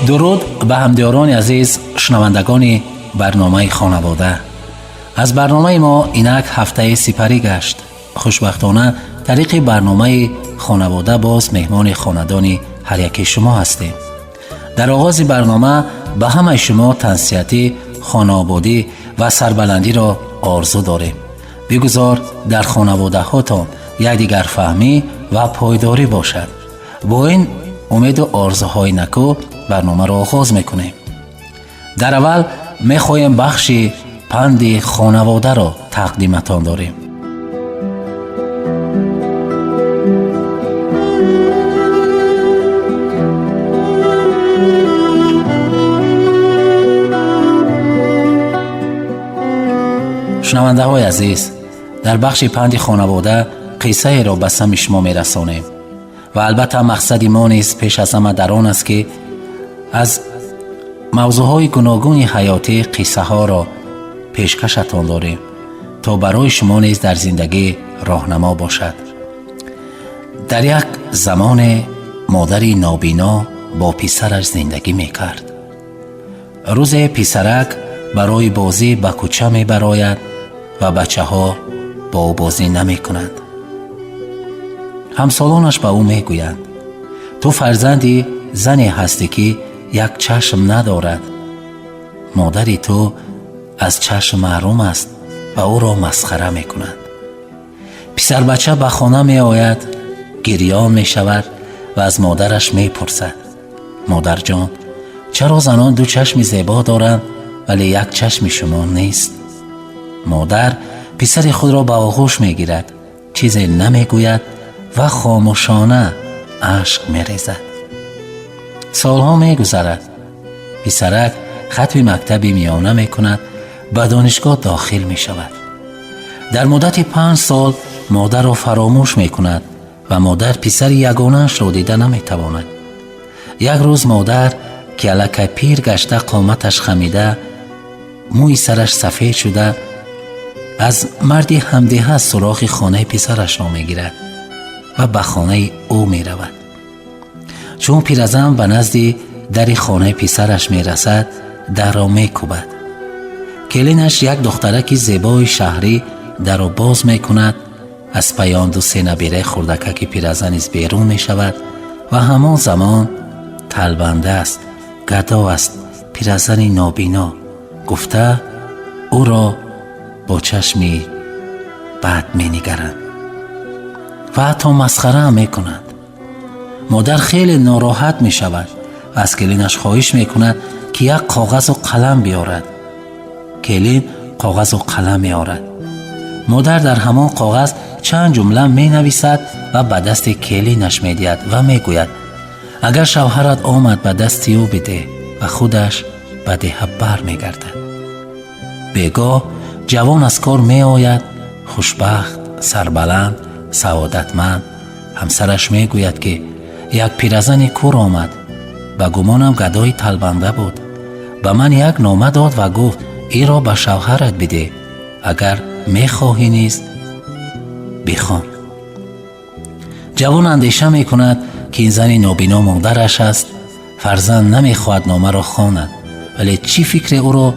Дуруд ба ҳамдиёрони азиз, шунавандагони барномаи хонавода. Аз барномаи мо инак ҳафтаи сипарӣ гашт. Хушбахтона, тариқи барномаи хонавода боз меҳмони хонадони ҳар яки шумо ҳастем. Дар оғози барнома ба ҳамаи шумо тансиҳатӣ, хонаободӣ ва сарбаландиро орзу дорем. Бигузор дар хонаводаҳотон якдигарфаҳмӣ ва пойдорӣ бошад. Бо ин умеду орзуҳои накӯ барномаро оғоз мекунем. Дар аввал мехоҳем бахши панди хонаводаро тақдиматон дорем. Шунавандаҳои азиз, дар бахши панди хонавода қиссаеро ба самъи шумо мерасонем ва албатта мақсади мо низ пеш аз ҳама дар он аст, ки аз мавзӯъҳои гуногуни ҳаётӣ қиссаҳоро пешкашатон дорем, то барои шумо низ дар зиндагӣ роҳнамо бошад. Дар як замоне модари нобино бо писараш зиндагӣ мекард. Рӯзе писарак барои бозӣ ба кӯча мебарояд ва бачаҳо бо ӯ бозӣ намекунанд. Ҳамсолонаш ба ӯ мегӯянд: «Ту фарзанди зане ҳастӣ, ки як чашм надорад. Модари ту аз чашм маҳрум аст», ва ӯро масхара мекунанд. Писарбача ба хона меояд, гирён мешавад ва аз модараш мепурсад: «Модарҷон, чаро занон ду чашми зебо доранд, вале як чашми шумо нест?» Модар писари худро ба оғӯш мегирад, чизе намегӯяд ва хомӯшона ашк мерезад. Солҳо мегузарад. Писарак хатми мактаби миёна мекунад, ба донишгоҳ дохил мешавад. Дар муддати 5 сол модарро фаромӯш мекунад ва модар писари ягонаашро дида наметавонад. Як рӯз модар, ки аллакай пир гашта, қоматаш хамида, мӯи сараш сафед шуда, аз марди ҳамдеҳа суроғи хонаи писарашро мегирад ва ба хонаи ӯ меравад. Чун пиразан ба назди дари хонаи писараш мерасад, дарро мекӯбад. Келинаш, як духтараки зебои шаҳрӣ, дарро боз мекунад. Аз паи он ду-се набираи хурдакаки пиразан низ берун мешавад ва ҳамон замон «Талбанда аст, гадо аст, пиразани нобино» гуфта, ӯро бо чашми бад менигаранд ва ҳатто масхараам мекунанд. Модар хеле нороҳат мешавад ва аз келинаш хоҳиш мекунад, ки як коғазу қалам биёрад. Келин коғазу қалам меорад. Модар дар ҳамон коғаз чанд ҷумла менависад ва ба дасти келинаш медиҳад ва мегӯяд: «Агар шавҳарат омад, ба дасти ӯ бидеҳ», ва худаш ба деҳа бармегардад. Бегоҳ ҷавон аз кор меояд, хушбахт, сарбаланд, саодатманд. Ҳамсараш мегӯяд, ки як пиразани кур омад, ба гумонам гадои талбанда буд, ба ман як нома дод ва гуфт: «Инро ба шавҳарат бидеҳ, агар мехоҳӣ низ бихон». Ҷавон андеша мекунад, ки ин зани нобино модараш аст. Фарзанд намехоҳад номаро хонад, вале чӣ фикре ӯро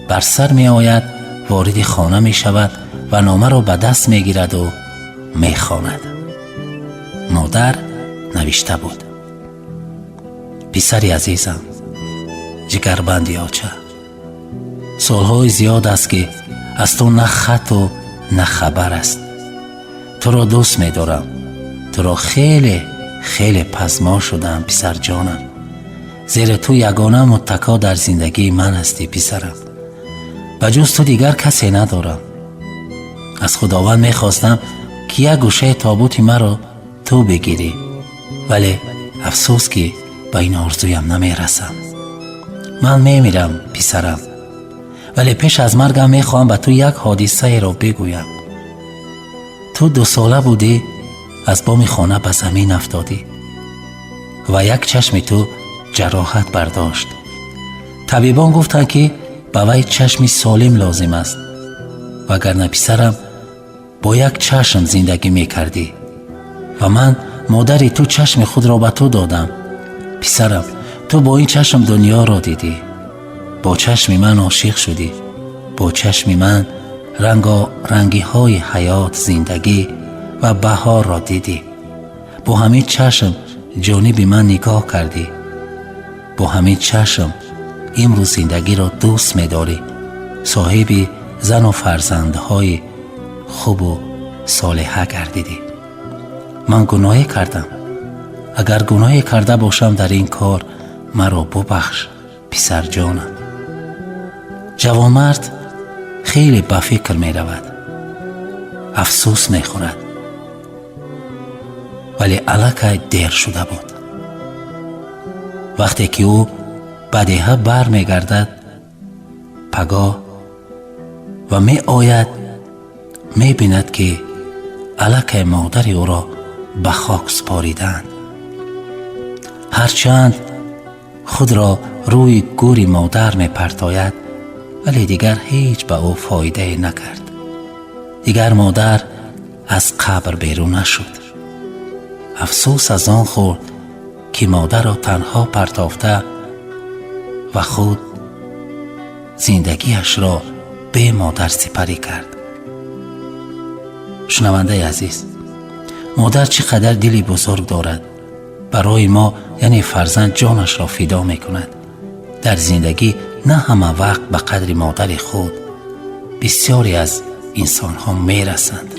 бар сар меояд, вориди хона мешавад ва номаро ба даст мегираду мехонад. Модар навишта буд: «Писари азизам, ҷигарбанди оча, солҳои зиёд аст, ки аз ту на хату на хабар аст. Туро дӯст медорам, туро хеле хеле пазмон шудаам, писарҷонам, зеро ту ягона муттако дар зиндагии ман ҳастӣ. Писарам, ба ҷуз ту дигар касе надорам. Аз Худованд мехостам, ки як гӯшаи тобути маро ту бигирӣ, вале афсӯс, ки ба ин орзуям намерасам. Ман мемирам, писарам, вале пеш аз маргам мехоҳам ба ту як ҳодисаеро бигӯям. Ту 2 сола будӣ, аз боми хона ба замин афтодӣ ва як чашми ту ҷароҳат бардошт. Табибон гуфтанд, ки ба вай чашми солим лозим аст, вагарна, писарам, бо як чашм зиндагӣ мекардӣ ва ман, модари ту, чашми худро ба ту додам. Писарам, Ту бо ин чашм дунёро дидӣ, бо чашми ман ошиқ шудӣ, бо чашми ман рангорангиҳои ҳаёт, зиндагӣ ва баҳорро дидӣ. Бо ҳамин чашм ҷониби ман нигоҳ кардӣ. Бо ҳамин чашм имрӯз зиндагиро дӯст медорӣ, соҳиби зану фарзандҳои хубу солиҳа гардидӣ. Ман гуноҳе кардам. Агар гуноҳе карда бошам, дар ин кор маро бубахш, писарҷонам. Ҷавонмард хеле ба фикр меравад, афсӯс мехӯрад, вале аллакай дер шуда буд. Вақте ки ӯ ба деҳа бармегардад пагоҳ ва меояд, мебинад, ки аллакай модари ӯро ба хок супоридаанд. Ҳарчанд худро рӯи гӯри модар мепартояд, вале дигар ҳеҷ ба ӯ фоидае накард. Дигар модар аз қабр берун нашуд. Афсӯс аз он хӯрд, ки модарро танҳо партофта ва худ зиндагиашро бе модар сипарӣ кард. Шунавандаи азиз, модар чӣ қадар дили бузург дорад. Барои мо, яъне фарзанд, ҷонашро фидо мекунад. Дар зиндагӣ на ҳама вақт ба қадри модари худ бисёре аз инсонҳо мерасанд.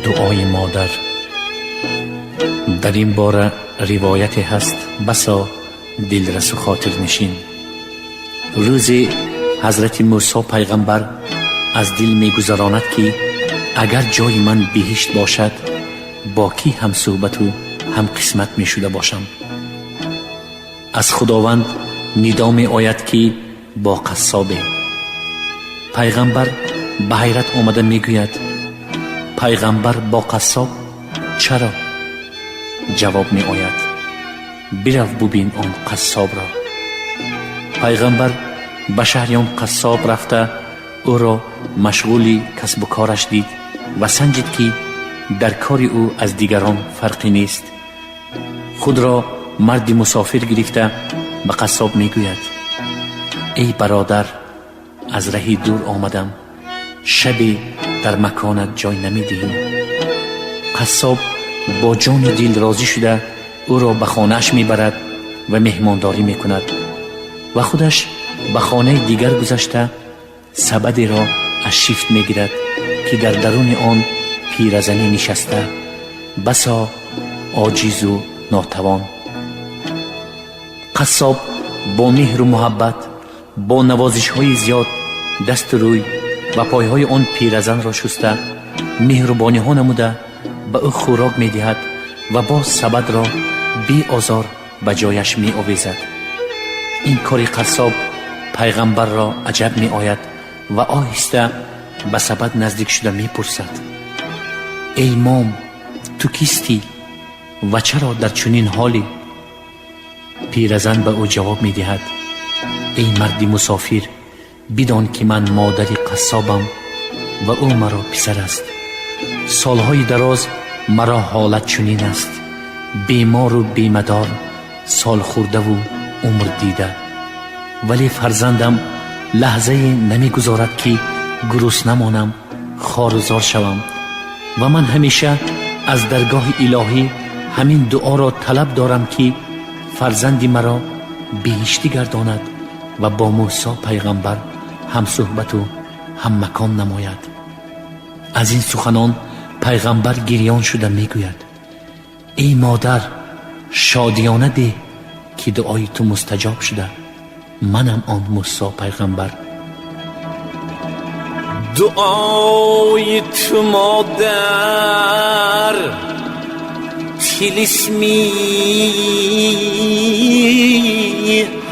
Дуои модар. Дар ин бора ривояте ҳаст басо дилрасу хотирнишин. Рӯзе ҳазрати Мӯсо пайғамбар аз дил мегузаронад, ки агар ҷои ман биҳишт бошад, бо кӣ ҳамсӯҳбату ҳамқисмат мешуда бошам? Аз Худованд нидо меояд, ки бо қассобе. Пайғамбар ба ҳайрат омада мегӯяд: пайғамбар бо қассоб чаро? Ҷавоб меояд: бирав, бубин он қассобро. Пайғамбар ба шаҳри он қассоб рафта, ӯро машғули касбу кораш дид ва санҷид, ки дар кори ӯ аз дигарон фарқе нест. Худро марди мусофир гирифта, ба қассоб мегӯяд: эй бародар, аз раҳи дур омадам, шабе дар маконат ҷой намедиҳӣ? Қассоб бо ҷону дил розӣ шуда, ӯро ба хонааш мебарад ва меҳмондорӣ мекунад ва худаш ба хонаи дигар гузашта, сабадеро аз шифт мегирад, ки дар даруни он пиразанӣ нишаста, басо оҷизу нотавон. Қассоб бо меҳру муҳаббат, бо навозишҳои зиёд дасту рӯй ва пойҳои он пиразанро шуста, меҳрубониҳо намуда, ба ӯ хӯрок медиҳад ва боз сабадро беозор ба ҷояш меовезад. Ин кори қассоб пайғамбарро аҷаб меояд ва оҳиста ба сабад наздик шуда мепурсад: эй мом, ту кистӣ ва чаро дар чунин ҳолӣ? Пиразан ба ӯ ҷавоб медиҳад: эй марди мусофир, бидон, ки ман модари қассобам ва ӯ маро писар аст. Солҳои дароз маро ҳолат чунин аст: бемору бемадор, солхӯрдаву умр дида, вале фарзандам лаҳзае намегузорад, ки гурусна монам, хору зор шавам, ва ман ҳамеша аз даргоҳи илоҳӣ ҳамин дуоро талаб дорам, ки фарзанди маро биҳиштӣ гардонад ва бо Мӯсо пайғамбар ҳамсӯҳбату ҳаммакон намояд. Аз ин суханон пайғамбар гирён шуда мегӯяд: эй модар, шодиёна деҳ, ки дуои ту мустаҷоб шуда, манам он Мӯсо пайғамбар. Дуои ту, модар, тилисми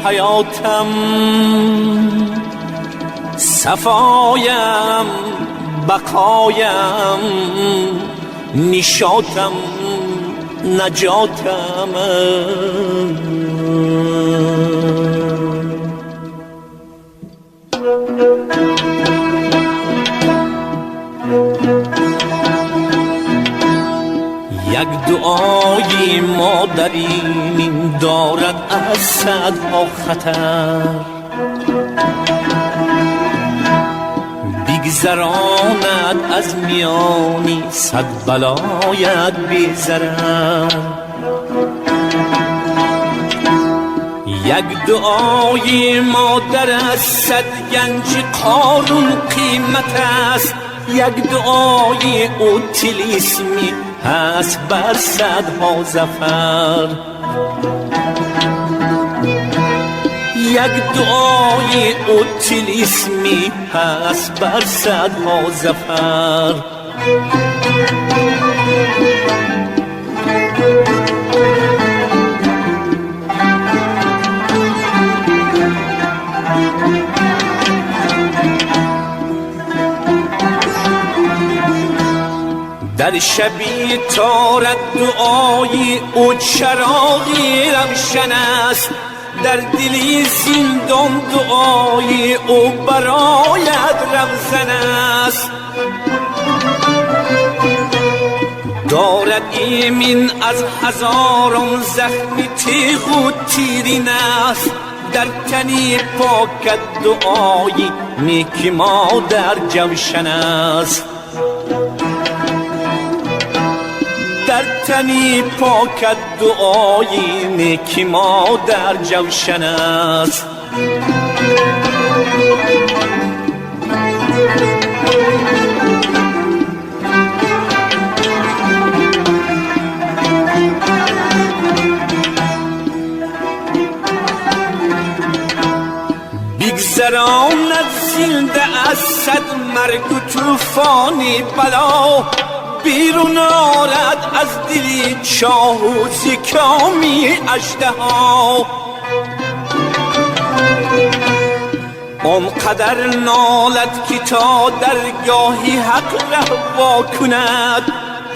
ҳаётам, сафоям, бақоям, нишотам, наҷотам. Як дуои модарин дорад аз садҳо хатар, бигзаронад аз миёни сад балоят безарар. Як дуои модар аз сад ганҷи Қорун қимат аст, як дуои ӯ тилисми ҳаст бар садҳо зафар. Як дуои ӯ тилисми ҳаст бар садҳо зафар. Дар шаби торат дуои ӯ чароғи равшан аст, дар дили зиндон дуои ӯ барояд равзан аст. Дорад имин аз ҳазорон захми теғу тирин аст, дар тани покат дуои неки модар ҷавшан аст. Дар тани покат дуои неки модар ҷавшан аст. Бигзаронад зинда аз сад маргу тӯфони бало, بیرون آرد از دلی چاه و زکامی اژدها. آنقدر نالد که تا درگاهی حق رهوا کند،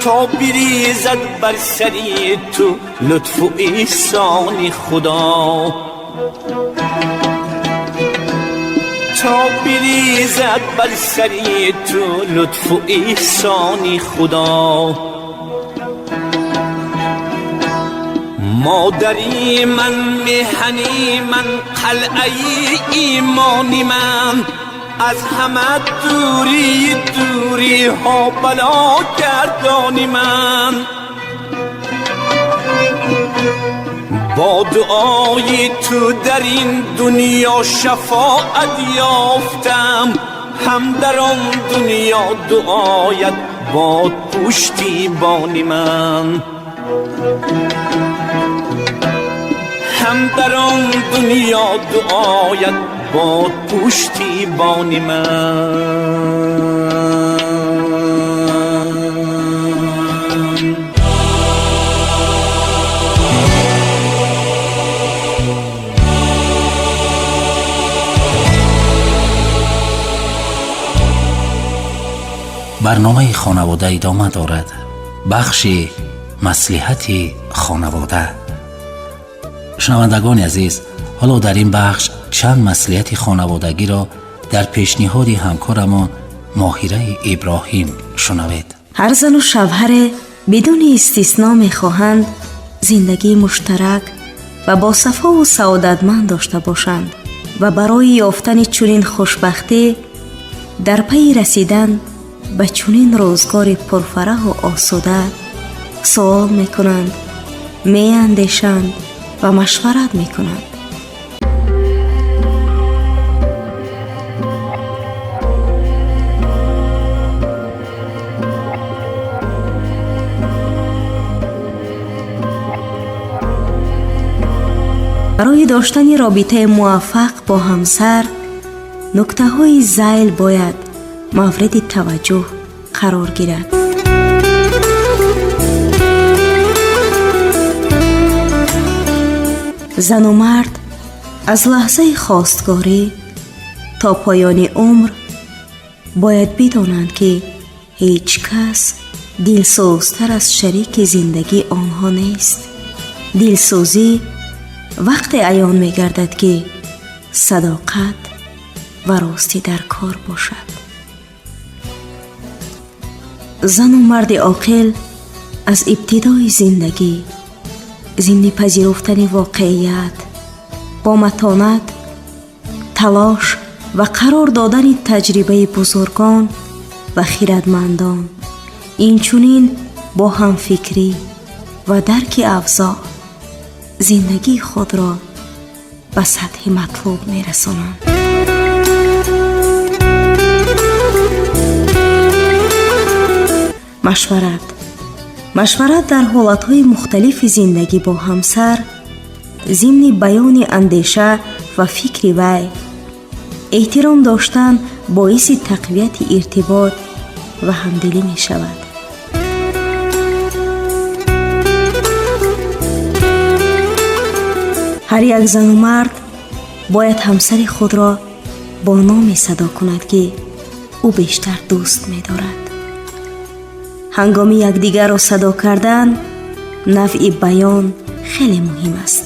تا بریزد بر سری تو لطف و احسان خدا. تا بریزد بر سری تو لطف و احسان خدا. مادری من، میهنی من، قلعه ایمانی من، از همه دوری دوری ها بلا گردانی من. با دعای تو در این دنیا شفاعت یافتم، هم در آن دنیا دعایت باد پشتیبانی من. هم در آن دنیا دعایت باد پشتیبانی من. Барномаи хонавода идома дорад. Бахши маслиҳати хонавода. Шунавандагони азиз, ҳоло дар ин бахш чанд маслиҳати хонаводагиро дар пешниҳоди ҳамкорамон Моҳираи Иброҳим шунавед. Ҳар зану шавҳаре бидуни истисно мехоҳанд зиндагии муштарак ва бо сафову саодатманд дошта бошанд ва барои ёфтани чунин хушбахтӣ дар пайи расидан ба чунин рӯзгори пурфараҳу осуда суол мекунанд, меандешанд ва машварат мекунанд. Барои доштани робитаи муваффақ бо ҳамсар нуктаҳои зайл бояд мавриди таваҷҷӯҳ қарор гирад. Зану мард Аз лаҳзаи хостгорӣ то поёни умр бояд бидонанд, ки ҳеҷ кас дилсӯзтар аз шарики зиндагии онҳо нест. Дилсӯзӣ вақте аён мегардад, ки садоқат ва ростӣ дар кор бошад. Зану марди оқил аз ибтидои зиндагӣ зимни пазируфтани воқеият бо матонат, талош ва қарор додани таҷрибаи бузургон ва хирадмандон, инчунин бо ҳамфикрӣ ва дарки авзоъ зиндагии худро ба сатҳи матлуб мерасонанд. Машварат. Машварат дар ҳолатҳои мухталифи зиндагӣ бо ҳамсар зимни баёни андеша ва фикри вай эҳтиром доштан боиси тақвияти иртибот ва ҳамдилӣ мешавад. Ҳар як зану мард бояд ҳамсари худро бо номе садо кунад, ки ӯ бештар дӯст медорад. Ҳангоми якдигарро садо кардан навъи баён хеле муҳим аст.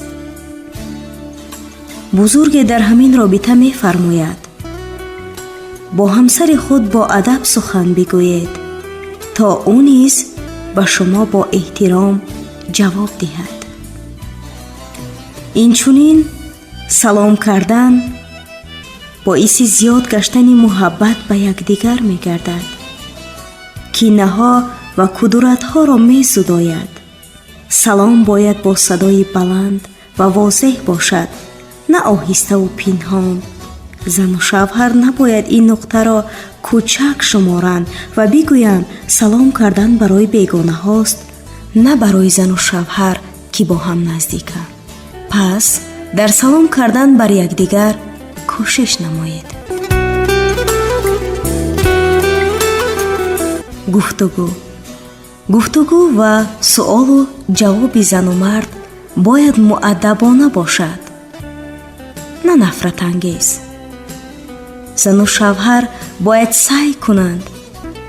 Бузурге дар ҳамин робита мефармояд: бо ҳамсари худ бо адаб сухан бигӯед, то ӯ низ ба шумо бо эҳтиром ҷавоб диҳад. Инчунин салом кардан боиси зиёд гаштани муҳаббат ба якдигар мегардад, кинаҳо ва кудуратҳоро мезудояд. Салом бояд бо садои баланд ва возеҳ бошад, на оҳиставу пинҳон. Зану шавҳар набояд ин нуқтаро кӯчак шуморанд ва бигӯянд салом кардан барои бегонаҳост, на барои зану шавҳар, ки бо ҳам наздиканд. Пас дар салом кардан бар якдигар кӯшиш намоед. Гуфтугӯ. Гуфтугӯ ва суолу ҷавоби зану мард бояд муаддабона бошад, на нафратангез. Зану шавҳар бояд саъй кунанд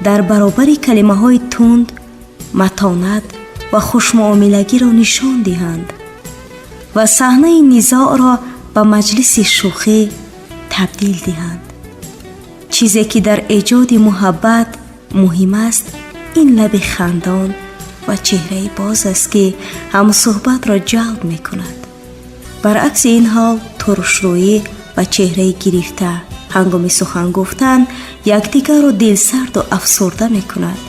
дар баробари калимаҳои тунд матонат ва хушмуомилагиро нишон диҳанд ва саҳнаи низоъро ба маҷлиси шӯхӣ табдил диҳанд. Чизе ки дар эҷоди муҳаббат муҳим аст, ин лаби хандон ва чеҳраи боз аст, ки ҳамсӯҳбатро ҷалб мекунад. Баръакси ин ҳол, турушрӯӣ ва чеҳраи гирифта ҳангоми сухан гуфтан якдигарро дилсарду афсурда мекунад.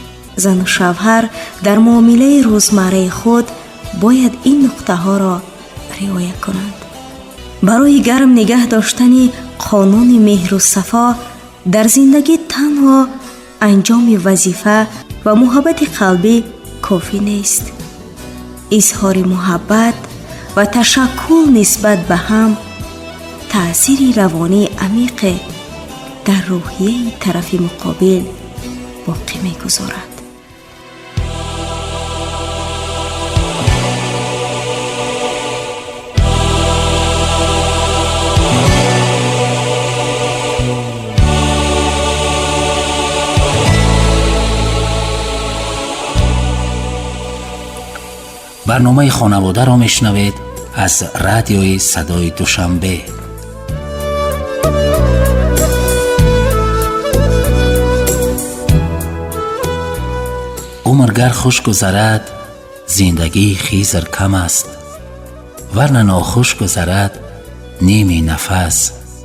Зану шавҳар дар муомилаи рӯзмарраи худ бояд ин нуқтаҳоро риоя кунанд. Барои гарм нигаҳ доштани қонуни меҳру сафо дар зиндагӣ танҳо анҷоми вазифа ва муҳаббати қалбӣ кофӣ нест. Изҳори муҳаббат ва ташаккул нисбат ба ҳам таъсири равонии амиқе дар рӯҳияи тарафи муқобил боқӣ мегузорад. Барномаи хонаводаро мешунавед аз радиои садои Душанбе. Умр гар хуш гузарад, зиндагии Хизр кам аст, варна нохуш гузарад, ними нафас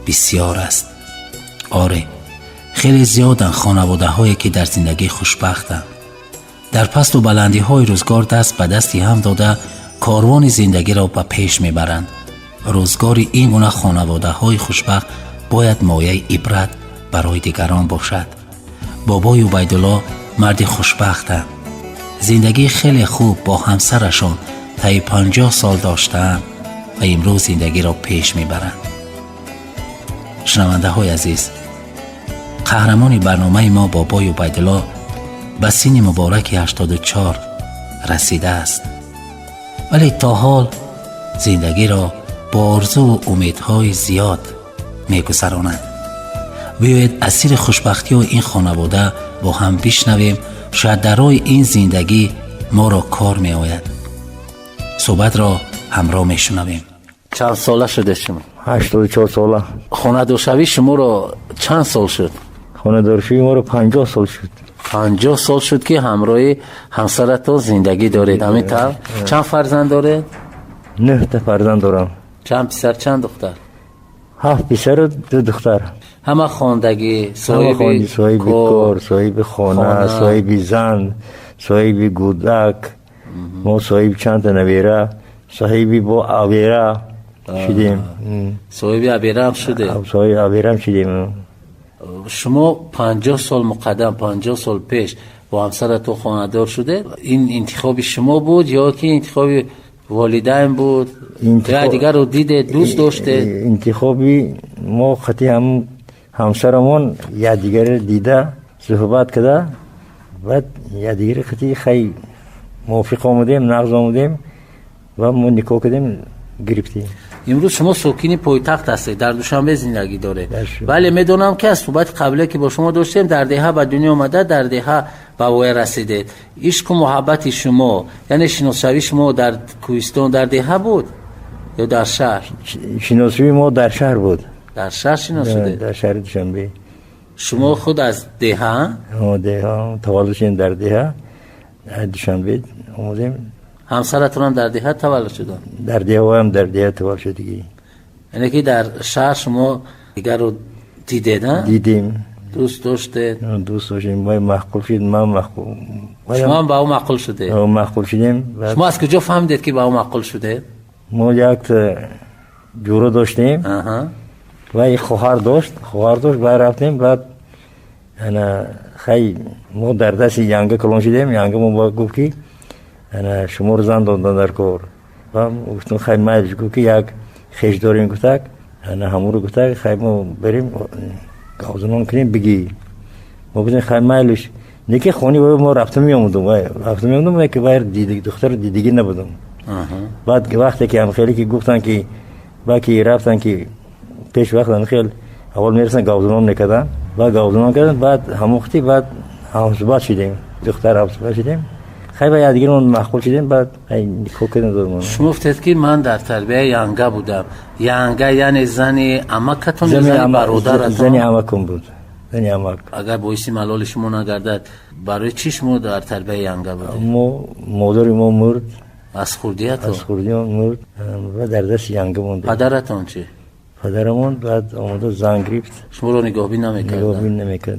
бисёр аст. Оре, хеле зиёданд хонаводаҳое, ки дар зиндагӣ хушбахтанд. Дар пасту баландиҳои рӯзгор даст ба дасти ҳам дода корвони зиндагиро ба пеш мебаранд. Рӯзгори ин гуна хонаводаҳои хушбахт бояд мояи ибрат барои дигарон бошад. Бобои Убайдулло марди хушбахтанд. Зиндагии хеле хуб бо ҳамсарашон таи 50 сол доштаанд ва имрӯз зиндагиро пеш мебаранд. Шунавандаҳои азиз, қаҳрамони барномаи мо бобои Убайдулло ба синни мубораки 84 расидааст, вале то ҳол зиндагиро Бо орзуву умедҳои зиёд мегузаронанд. Биёед, аз сири хушбахтиҳои ин хонавода бо ҳам бишнавем. Шояд дар роҳи ин зиндагӣ моро кор меояд. Суҳбатро ҳамроҳ мешунавем. Чанд сола шудед шумо? 84 сола. Хонадоршавии шуморо чанд сол шуд? Хонадоршавии моро 50 сол шуд. 50 сол шуд, ки ҳамроҳи ҳамсаратон зиндагӣ доред, ҳамин тавр? Чанд фарзанд доред? Нӯҳта фарзанд дорам. Чанд писар, чанд духтар? Ҳафт писару ду духтар. Ҳама хондагӣ? Соҳиби кор, соҳиби хона, соҳиби зан, соҳиби гудак. Мо соҳиби чандта набера, соҳиби бо абера шудем. Соҳиби абераам шудед? Соҳиби абераам шудем. Шумо 50 сол муқаддам, 50 сол пеш бо ҳамсаратон хонадор шудед. Ин интихоби шумо буд ё ки интихоби волидайн буд? Я дигарро дидед, дӯст доштед? Интихоби мо хати ҳамсарамон, якдигарро дида, суҳбат карда, баъд якдигари хати хай мувофиқ омадем, нағз омадем ва мо никоҳ кардем, гирифтем. Имрӯз шумо сокини пойтахт ҳастед, дар Душанбе зиндагӣ доред. Вале медонам, ки аз суҳбати қабле, ки бо шумо доштем, дар деҳа ба дунё омада, дар деҳа ба воя расидед. Ишқу муҳаббати шумо, яъне шиносшавии шумо дар кӯҳистон, дар деҳа буд ё дар шаҳр? Шиносшавии мо дар шаҳр буд. Дар шаҳр шинос шудед? Дар шаҳри Душанбе. Шумо худ аз деҳа? Деҳа таваллуд шудем, дар деҳа, Душанбе омадем. Ҳамсаратонам дар деҳа таваллуд шуданд? Дар деҳаам, дар деҳа таваллуд шудагӣ. Яъне ки дар шаҳр шумо дигарро дидед? Дидем. Дӯст доштед? Дӯст доштем. Вай маъқул шуд, ман маъқул. Шумоам ба ӯ маъқул шудед? Маъқул шудем. Шумо аз куҷо фаҳмидед, ки ба ӯ маъқул шудед? Мо як ҷура доштем, вай хоҳар дошт, хоҳар дошт. Баъд рафтем, баъд ана хай мо дар дасти янга калон шудем. Янга мо гуфт, ки ана шуморо зан додан дар кор. Ва гуфтем, хай майлиш. Гуфт, ки як хеш дорем, гуфтак, ана ҳамуро гуфтак, хай мо берем, гавзанон кунем, бигӣ. Мо гуфтем, хай майлиш. Неки хони вай мо рафта меомудум, вай рафта меомудум, ки вай духтаро дидагӣ набудум. Баъд вақте ки ҳамхеле ки гуфтанд, ки ба ки рафтан, ки пеш вақт ҳамхел аввал мерасанд, гавзанон мекарданд. Баъд гавзанон карданд, баъд ҳамвақти баъд ҳамсӯҳбат шудем, духтар ҳамсӯҳбат шудем. Хай ба якдигарамон маъқул шудем, баъд никоҳ кардем, додмон. Шумо гуфтед, ки ман дар тарбияи янга будам. Янга яъне зани амакатон ё зани бародаратон? Зани амакум буд, зани амак. Агар боиси малоли шумо нагардад, барои чӣ шумо дар тарбияи янга будед? Мо модари мо мурд. Аз хурдиятон? Аз хурдиён мурд ва дар дасти янга мондем. Падаратон чӣ? Падарамон баъд омода зан гирифт. Шуморо нигоҳбин намекард? Нигоҳбин намекард.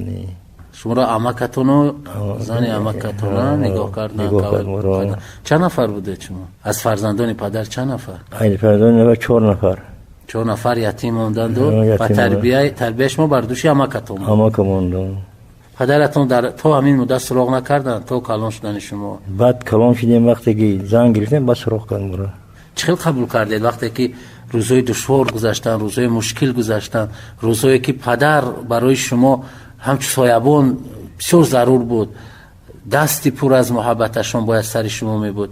Шуморо амакатону зани амакатона нигоҳ кардан. Чанд нафар будед шумо? Аз фарзандони падар чанд нафар? Аз фарзандони чор нафар. Чор нафар ятим монданду ва тарбияи шумо бар дӯши амакатон? Амака мондам. Падаратон то ҳамин муддат суроғ накарданд, то калон шудани шумо? Баъд калон шудем, вақте ки зан гирифтем, баъд суроғ кардем моро. Чӣ хел қабул кардед, вақте ки рӯзҳои душвор гузаштанд, рӯзҳои мушкил гузаштанд, рӯзҳое ки падар барои шумо ҳамчун соябон бисёр зарур буд, дасти пур аз муҳаббаташон бояд сари шумо мебуд?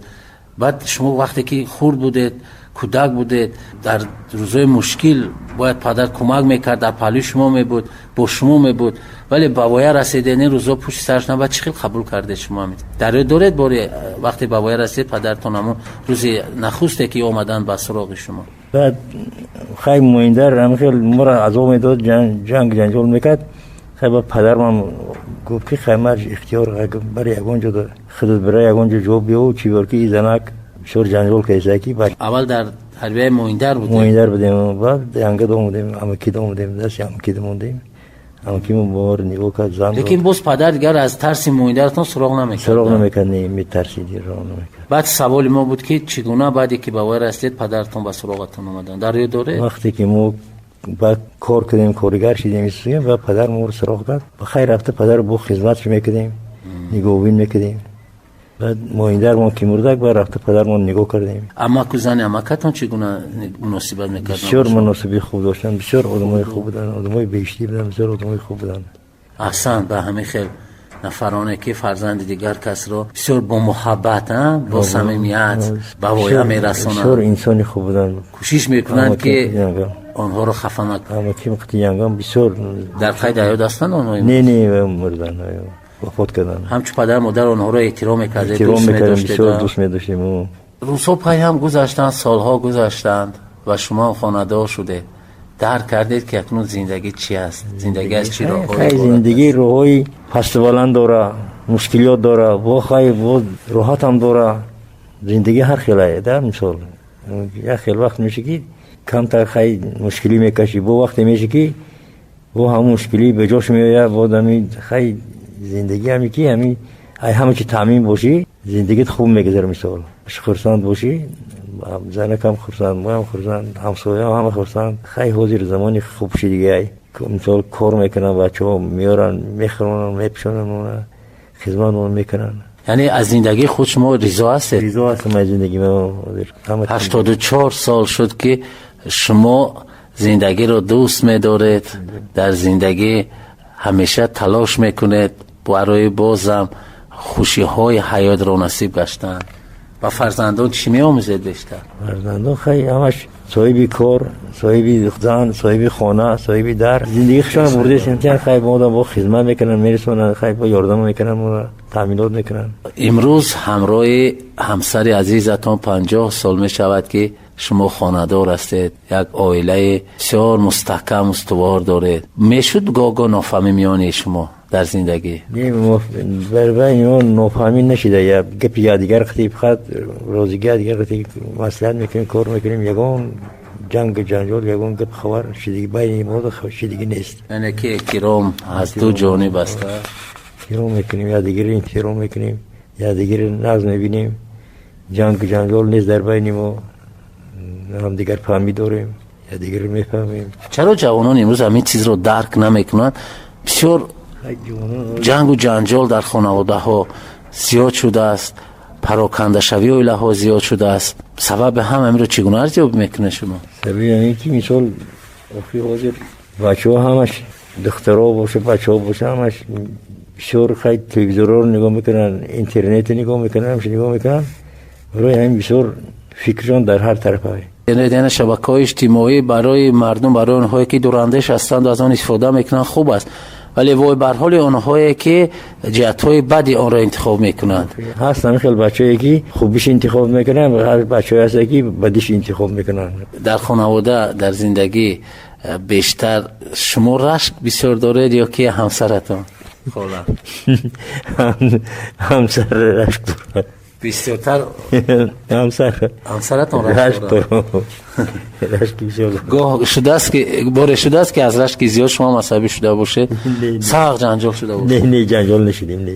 Баъд шумо вақте ки хурд будед, кӯдак будед, дар рӯзҳои мушкил бояд падар кӯмак мекард, дар паҳлӯи шумо мебуд, бо шумо мебуд. Вале ба воя расидед, ин рӯзҳо пушти сараш набад. Чӣ хел қабул кардед шумо? Дар ёд доред, боре вақте ба воя расидед, падаратон ҳамон рӯзи нахусте ки омаданд ба суроғи шумо? Баъд хай муиндар ҳамхел моро азоб медод, ҷанг ҷанҷол мекард. Хай ба падармам гуфт, ки хай марж ихтиёр бар ягон ҷо худат бира, ягон ҷо ҷо биёв, чӣ бор ки и занак бисёр ҷанҷол кардиса ки. Аввал дар тарбияи муиндар будем? Муиндар будем, баъд янга домудем, амакида омадем, дасти амакида мондем. Амакимо моро нигоҳ кард, зан. Лекин боз падар дигар аз тарси муиндаратон суроғ намекард? Суроғ намекард, не, метарсид, суроғ намекард. Баъд саволи мо буд, ки чӣ гуна баъде ки ба воя расидед, падаратон ба суроғатон омаданд? Дар ёд доред? Вақте ки мо баъд кор кардем, коригар шидем, ва падар моро суроғ кард. Ба хайр рафта падар бо хизматш мекардем, нигоҳбин мекардем. Баъд моиндармон ки мурдак, баъд рафта падармон нигоҳ кардем. Амаку зани амакатон чӣ гуна муносибат мекарданд? Бисёр муносиби хуб доштанд, бисёр одамои хуб буданд, одамои беҳиштӣ буданд, бисёр одамои хуб буданд. Аҳсан, ба ҳамин хел Нафароне ки фарзанди дигар касро бисёр бо муҳаббат, бо самимият ба воя мерасонанд. Бисёр инсони хуб буданд. Кӯшиш мекунанд, ки онҳоро хафа накунанд. Янгам бисёр. Дар қайди ҳаёт ҳастанд онҳо? Не, не, мурданд, вафот карданд. Ҳамчун падару модар онҳоро эҳтиром мекардед? Эҳтиром мекардем, бисёр дӯст медоштем. Рӯзҳо пайҳам гузаштанд, солҳо гузаштанд ва шумо ҳам хонадор шудед. Дарк кардед, ки акнун зиндагӣ чи аст, зиндагӣ аз чӣ роҳҳое? Хай, зиндагӣ роҳҳои пасту баланд дора, мушкилиёт дора, бо хай, бо роҳатам дора. Зиндагӣ ҳар хелае да. Мисол, як хел вақт меша, ки камтар хай мушкилӣ мекашӣ, бо вақте меша, ки бо ҳамун мушкилӣ ба ҷош меояд. Бо ами хай, зиндагӣ ҳами ки ҳами ай ҳама чи таъмин бошӣ, зиндагит хуб мегузара. Мисол, хурсанд бошӣ, занакам хурсанд, моям хурсанд, ҳамсояам ҳама хурсанд. Хай, ҳозир замони хуб шидигиай. Мисол, кор мекунанд бачаҳо, меоранд, мехӯронанд, мепӯшонанд, хизматмон мекунанд. Яъне аз зиндагии худ шумо ризо ҳастед? Ризо ҳастам аз зиндагӣ. 84 сол шуд, ки шумо зиндагиро дӯст медоред, дар зиндагӣ ҳамеша талош мекунед барои бозам хушиҳои ҳаётро насиб гаштан. Ба фарзандон чӣ меомӯзед бештар? Фарзандон хай ҳамаш соҳиби кор, соҳиби зан, соҳиби хона, соҳиби дар, зиндагии худшон бурдесен. Хай, модам бо хизмат мекунанд, мерасонанд, хай, бо ёрдам мекунанд, таъминот мекунанд. Имрӯз ҳамроҳи ҳамсари азизатон 50 сол мешавад, ки шумо хонадор ҳастед, як оилаи бисёр мустаҳкам, устувор доред. Мешуд гоҳ-гоҳ нофаҳмӣ миёни шумо дар зиндагӣ? Не, бар байни мо нофаҳмӣ нашида. Гапи якдигар қати, фақат розигӣ якдигар қати маслиҳат мекунем, кор мекунем. Ягон ҷангу ҷанҷол, ягон гап хабар шидагӣ байни мо шидагӣ нест. Яъне ки эҳтиром аз ду ҷониб аст. Эҳтиром мекунем якдигарро, эҳтиром мекунем якдигарро, нағз мебинем. Ҷангу ҷанҷол нест дар байни мо, ҳамдигар фаҳмӣ дорем, якдигарро мефаҳмем. Чаро ҷавонон имрӯз ҳамин чизро дарк намекунанд? Бисёр ҷангу ҷанҷол дар хонаводаҳо зиёд шудааст, парокандашавии оилаҳо зиёд шудааст. Сабаби ҳама инро чӣ гуна арзёбӣ мекунед шумо? Сабаби ҳамин ки, мисол, охи ҳозир бачаҳо ҳамаш, духтаро боша, бачаҳо боша, ҳамаш бисёр хай телевизорро нигоҳ мекунанд, интернетро нигоҳ мекунанд, ҳамаша нигоҳ мекунанд. Барои ҳамин бисёр фикршон дар ҳар тарафа. Яъне шабакаҳои иҷтимоӣ барои мардум, барои онҳое ки дурандеш ҳастанд, аз он истифода мекунанд, хуб аст, вале вой бар ҳоли онҳое ки ҷиҳатҳои бади онро интихоб мекунанд. Ҳаст ҳамин хел бачаҳое, ки хубиш интихоб мекунанд, бачаҳое ҳастанд, ки бадиш интихоб мекунанд. Дар хонавода, дар зиндагӣ бештар шумо рашк бисёр доред ё ки ҳамсаратон, хола? Ҳамсар рашк дорад. Бисёртар? Ҳамсар. Ҳамсаратон? Рашк дорад, рашки бисёр. Гоҳ шудааст, ки боре шудааст, ки аз рашки зиёд шумо асабӣ шуда бошед, сахт ҷанҷол шуда бошед? Не, не, ҷанҷол нашудем, не,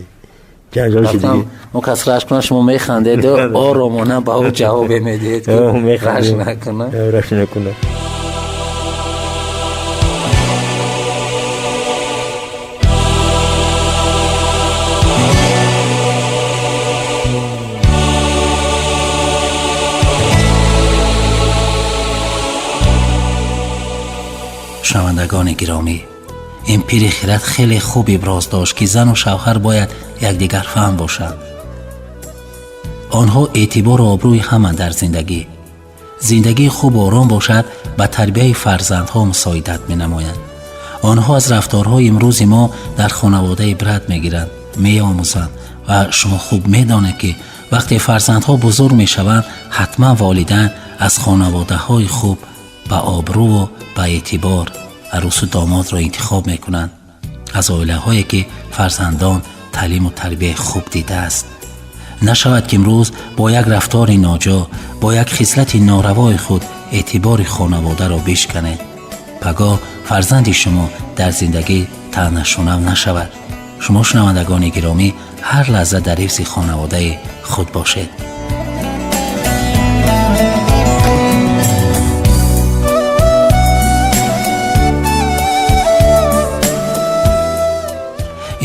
ҷанҷол шудем. Он кас рашк кунад, шумо механдед, оромона ба ӯ ҷавобе медиҳед, ки рашк накунад. Рашк накунад. Шунавандагони гиромӣ, ин пири хирад хеле хуб иброз дошт, ки зану шавҳар бояд якдигарфаҳм бошанд. Онҳо эътибору обрӯи ҳаманд дар зиндагӣ. Зиндагии хубу ором бошад, ба тарбияи фарзандҳо мусоидат менамоянд. Онҳо аз рафторҳои имрӯзи мо дар хонавода ибрат мегиранд, меомӯзанд. Ва шумо хуб медонед, ки вақте фарзандҳо бузург мешаванд, ҳатман волидайн аз хонаводаҳои хуб, ба обрӯву ба эътибор арӯсу домодро интихоб мекунанд, аз оилаҳое ки фарзандон таълиму тарбияи хуб дидааст. Нашавад, ки имрӯз бо як рафтори ноҷо, бо як хислати норавои худ эътибори хонаводаро бишканед. Пагоҳ фарзанди шумо дар зиндагӣ таънашунав нашавад. Шумо, шунавандагони гиромӣ, ҳар лаҳза дар ҳифзи хонаводаи худ бошед.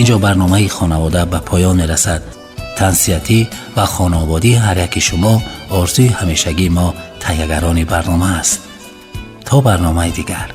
Инҷо барномаи хонавода ба поён мерасад. Тансиҳатӣ ва хонаободии ҳар яки шумо орзуи ҳамешагии мо, таҳиягарони барнома аст. То барномаи дигар.